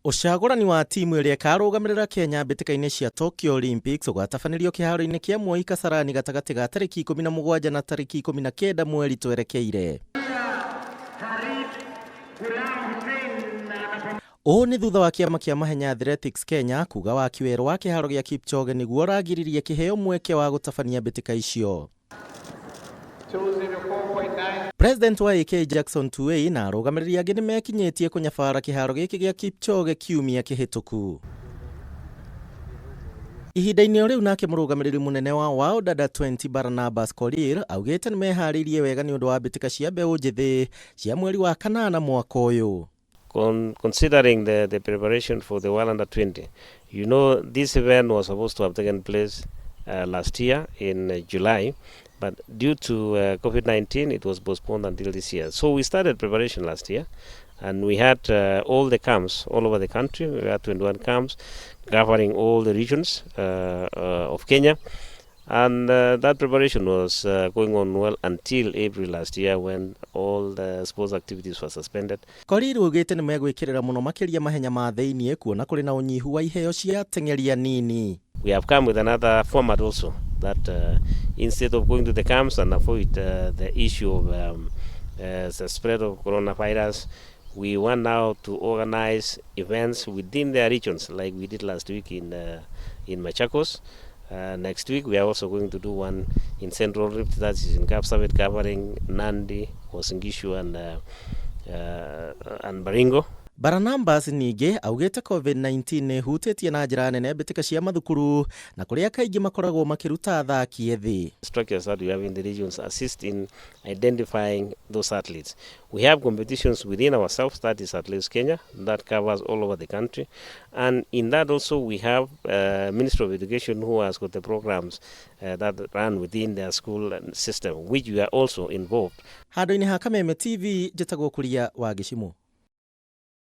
Ũcagũrani wa timu ĩrĩa ĩkarũgamĩrĩra Kenya mbĩtĩka-inĩ cia Tokyo Olympics ũgatabanĩrio kĩharo-inĩ kĩa Moi Kasarani gatagatĩ ga tarĩki 17 na tarĩki 19 mweri twerekeire. Ũũ nĩ thutha wa kĩama kĩa mahenya Athletics Kenya kuga waki werũ wa kĩharo gĩa Kipchoge nĩguo ũragiririe kĩheo mweke wa gũtabania mbĩtĩka icio. President wa AK Jackson Tuwei na arũgamĩrĩri angĩ nĩmekinyĩtie kũnyabara kĩharo gĩkĩ gĩa Kipchoge kiumia kĩhĩtũku. Ihinda-inĩ o rĩu nake mũrũgamĩrĩri mũnene wa World Under 20 Barnabas Korir augĩte nĩmeharĩirie wega nĩũndũ wa mbĩtĩka cia mbeũ njĩthĩ cia mweri wa kanana mwaka ũyũ. Considering the preparation for the World Under 20, this event was supposed to have taken place last year in July, but due to COVID-19, it was postponed until this year. So we started preparation last year, and we had all the camps all over the country. We had 21 camps covering all the regions of Kenya. And that preparation was going on well until April last year, when all the sports activities were suspended. Korir augĩte nĩ megwĩkĩrĩra mũno makĩria mahenya ma thĩiniĩ kuona kũrĩ na ũnyihu wa iheo cia ateng'eri anini. We have come with another format also, that instead of going to the camps and avoid the issue of the spread of coronavirus, we want now to organize events within their regions, like we did last week in Machakos. Next week we are also going to do one in Central Rift, that is in Kapsabet, covering Nandi, Uasin Gishu and Baringo. Barnabas ningĩ augĩte COVID-19 nĩ ĩhutĩtie na njĩra nene mbĩtĩka cia mathukuru na kũrĩa kaingĩ makoragwo makĩruta athaki ethĩ. Structures that we have in the regions assist in identifying those athletes. We have competitions within ourselves, that is Athletics Kenya, that covers all over the country. And in that also we have Ministry of Education, who has got the programs that run within their school system, which we are also involved. Handũ-inĩ ha Kameme TV, njĩtagwo Kuria wa Gĩcimũ.